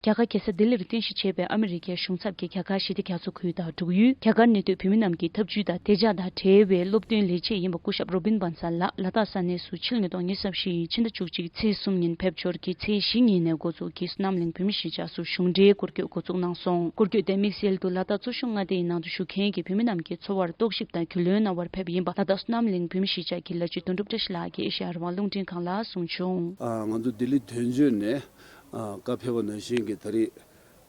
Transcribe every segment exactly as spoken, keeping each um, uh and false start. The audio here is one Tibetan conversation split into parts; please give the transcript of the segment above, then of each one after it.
རྒྱ་གར་རྒྱལ་ས་ལྡི་ལིར་རྟེན་གཞི་བྱས་པའི་ཨ་མི་རི་ཀའི་གཞུང་ཚབ་ཀྱི་རྒྱ་གར་ཞི་བདེ་རྒྱ་མཚོ་ཁུལ་དང་འབྲུག་ཡུལ། རྒྱ་གར་གནས་སྡོད་བོད་མི་རྣམས་ཀྱི་ཐབས་ཇུས་དང་བདེ་འཇགས་དང་འབྲེལ་བའི་སློབ་སྟོན་ལས་བྱེད་ཡིན་པ་སྐུ་ཞབས་རོ་བིན་བན་སལ་ལགས་ལ་དྭགས་ས་གནས་སུ་ཕྱི་ལོ་ཉིས་སྟོང་ཉི་ཤུ་རྩ་བཞི་ཕྱི་ཟླ་བཅུ་གཅིག་ཚེས་གསུམ་ཉིན་ཕེབས་འབྱོར་གྱིས་ཚེས་བཞི་ཉིན་ནས་འགོ་འཛུགས་ཀྱིས་བསོད་ནམས་གླིང་བོད་མི་གཞིས་ཆགས་སུ་གཞུང་འབྲེལ་སྐོར་སྐྱོད་འགོ་འཛུགས་གནང་སོང་། སྐོར་སྐྱོད་དེ་དམིགས་བསལ་དུ་ལ་དྭགས་ཚོ་ཤོག་མངའ་སྡེའི་ནང་དུ་བཞུགས་མཁན་གྱི་བོད་མི་རྣམས་ཀྱི་འཚོ་བར་རྟོག་ཞིབ་དང་རྒྱུས་ལོན་གནང་བར་ཕེབས་ཡིན་པ་ལ་དྭགས་བསོད་ནམས་གླིང་བོད་མི་གཞིས་ཆགས་ཀྱི་བླ་སྤྱི་དོན་གྲུབ་བཀྲ་ཤིས་ལགས་ཀྱིས་ཨེ་ཤེ་ཡ་རང་དབང་རླུང་འཕྲིན་ཁང་ལ་གསུངས་བྱུང་། ཨ། ང་ཚོ་ལྡི་ལི་དོན་གཅོད་ནས། ཨ། བཀའ་ཕེབས་པ་ནང་བཞིན་གྱི་ད་རེས་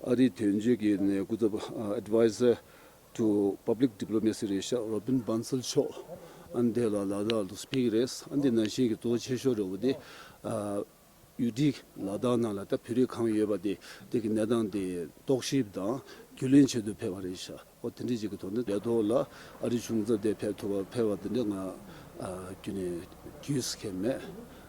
ཨ་རིའི་དོན་གཅོད་ཀྱི་ནས་སྐུ་ཚབ། ཨ། Advisor to Public Diplomacy རེད་ཤག་རོ་བིན་བན་སལ་མཆོག་ཨ་འདི་ལ་ལ་དྭགས་ལ་ཕེབས་ཀྱི་རེད། ཨ་འདི་ནང་བཞིན་གྱི་གཙོ་བོ་ཆེ་ཤོས་རེད་བ་དེ། ཨ། ཡུལ་དེའི་ལ་དྭགས་ནང་ལ་ད་བོད་རིགས་གང་ཡོད་པ་དེ་དེ་གི་གནས་སྟངས་དེ་རྟོག་ཞིབ་དང་རྒྱུས་ལོན་ཆེད་དུ་ཕེབས་པ་རེད་ཤག་འོ་དེ་འདྲ་ཅིག་གི་ཐོག་ནས་ལས་ཐོག་ལ་ཨ་རི་གཞུང་ཚབ་དེ་ཕེབས་ཐུབ་པ་ཕེབས་པ་དེ་འདྲ་ང་ཨ་རྒྱུན་ནས་རྒྱུས་སུ་མཁན་མེད།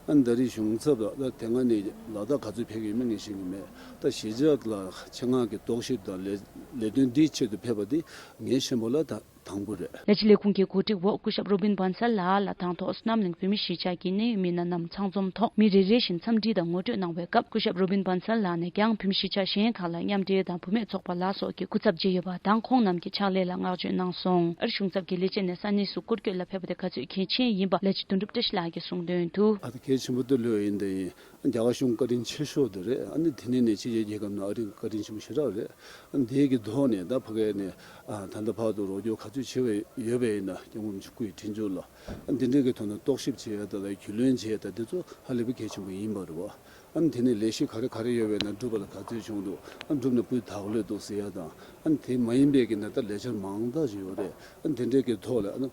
ཨ་ནི་ད་རེས་གཞུང་ཚབ་ལ་ད་དེ་སྔ་ནས་ལ་དྭགས་ག་ཚོད་ཕེབས་ཀྱི་ཡོད་མེད་ངས་ཤེས་ཀྱི་མེད། ད་གཞིས་ཆགས་ལ་ཆེད་མངགས་ཀྱི་རྟོག་ཞིབ་དང་ལས་ལས་དོན་འདིའི་ཆེད་དུ་ཕེབས་པ་འདི་ངའི་ཤེས་པ་ལ་ད་དང་པོ་རེད། ལས་བྱེད་ལས་ཁུངས་ཀྱི་གོ་སྒྲིག་འོག་སྐུ་ཞབས་རོ་བིན་བན་སལ་ལགས་ལ་དང་ཐོག་བསོད་ནམས་གླིང་བོད་མི་གཞིས་ཆགས་ཀྱི་གནད་ཡོད་མི་སྣ་རྣམས་ཚང་འཛོམས་ཐོག་མི་རེ་རེ་བཞིན་འཚམས་འདྲི་དང་ངོ་སྤྲོད་གནང་བའི་སྐབས། སྐུ་ཞབས་རོ་བིན་བན་སལ་ལགས་ནས་ཀྱང་བོད་མི་གཞིས་ཆགས་གཞན་ཁག་ལ་མཉམ་འབྲེལ་དང་བུད་མེད་ཚོགས་པ་ལ་སོགས་ཀྱི་སྐུ་ཚབ་བྱས་ཡོད་པ་དང་། ཁོང་རྣམས་ཀྱི་ཕྱག་ལས་ལ་བསྔགས་བརྗོད་གནང་སོང་། ཨ་རི་གཞུང་ཚབ་ཀྱི་ལས་བྱེད་ནས་ས་གནས་སུ་སྐོར་སྐྱོད་ལ་ཕེབས་པ་དེ་ག་ཚོད་གལ་ཆེན་ཡིན་པ་ལས་བྱེད་དོན་གྲུབ་བཀྲ་ཤིས་ལགས་ཀྱིས་གསུངས་དོན་དུ། ཨ་ད་གལ་ཆེན་པོ་དེ་ལོས་ཡིན་དེ་ཡིན། རྒྱ་གར་གཞུང་བཀའ་དྲིན་ཆེ་ཤོས་དེ་རེད། ཨ་ནི་དེ་ནས་ནས་ཕྱི་རྒྱལ་རྒྱལ་ཁབ་ནང་ཨ་རི་བཀའ་དྲིན་ཆེན་པོ་ཞེ་དྲག་རེད། ཨ་ནི་དེའི་གི་ཐོག་ནས་ད་ཕ་གི་ནས་ཨ་ད་ལྟ་བར་དུ་རོགས་སྐྱོར་ག་ཚོད་བྱས་པ་ཡོད་པ་ཡིན་ན་སྐྱབས་མགོན་མཆོག་སྐུའི་དྲིན་གཟོ་ལ། ཨ་ནི་དེ་འདྲའི་གི་ཐོག་ནས་རྟོག་ཞིབ་བྱེད་ཡ་དང་རྒྱུས་ལོན་བྱེད་ཡ་དང་དེ་ཚོ་ཧ་ལས་པའི་གལ་ཆེན་པོ་ཡིན་པ་རེད་བ། ཨ་ནི་དེ་ནས་ལས་གཞི་ག་རེ་ག་རེ་ཡོད་པ་ཡིན་ན་འགྲུབ་པ་ལ་ག་ཚོད་བྱུང་འདུག་ཨ་ནི་འགྲུབ་ན་སྤུས་དག་ལོས་འདུག་ཟེར་ཡ་དང་། ཨ་ནི་དེ་མ་ཡིན་པའི་གི་ནས་ད་ལས་འཆར་མང་དག་ཅིག་ཡོད་རེད། ཨ་ནི་དེ་འདྲའི་གི་ཐོག་ལ་ཨ་ནི།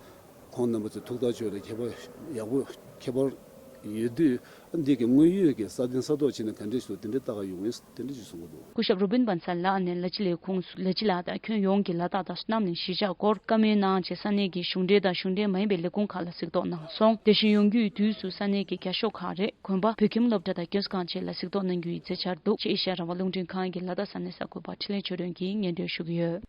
ཁོང་རྣམ་པ་ཚོས་ཐུགས་ཐག་ཆོད་ལ་ཁྱད་པར་ཡག་པོ་ཁྱད་པར་ཡོད་དུས། འདི་གི་དངོས་ཡོད་ཀྱི་ས་གདན་ས་ཐོག་ཕྱིན་ན་ག་འདྲས་ཤིག་འདུག་དེ་འདྲས་ལྟ་ག་ཡོང་ངེས་དེ་འདྲས་ཞིག་གསུང་གི་འདུག་སྐུ་ཞབས་རོ་བིན་བན་སལ་ལགས་ནས་ལ་ཅི་ལས་ཁུངས་སུ་ལ་ཅི་ལགས་དང་ཁྱོན་ཡོངས་ཀྱི་ལ་དྭགས་དང་བསོད་ནམས་གླིང་གཞིས་ཆགས་སྐོར་བཀའ་མོལ་གནང་རྗེས་ས་གནས་ཀྱི་གཞུང་འབྲེལ་དང་གཞུང་འབྲེལ་མ་ཡིན་པའི་ལས་ཁུངས་ཁག་ལ་གཟིགས་རྟོག་གནང་སོང་། དེ་བཞིན་ཡོང་རྒྱུའི་དུས་སུ་ས་གནས་ཀྱི་རྒྱ་ཤོག་ཁག་རེད། དགོན་པ། བོད་ཁྱིམ་སློབ་གྲྭ་དང་སྐྱོན་སི་ཁང་བཅས་ལ་གཟིགས་རྟོག་གནང་རྒྱུ་ཡི་མཛད་འཆར་འདུག་ཅེས་ཨེ་ཤ་ཡ་རང་དབང་རླུང་འཕྲིན་ཁང་གི་ལ་དྭགས་ས་གནས་གསར་འགོད་པ་འཕྲིན་ལས་ཆོས་སྒྲོན་གྱིས་སྙན་སྒྲོན་ཞུ་གི་ཡོད།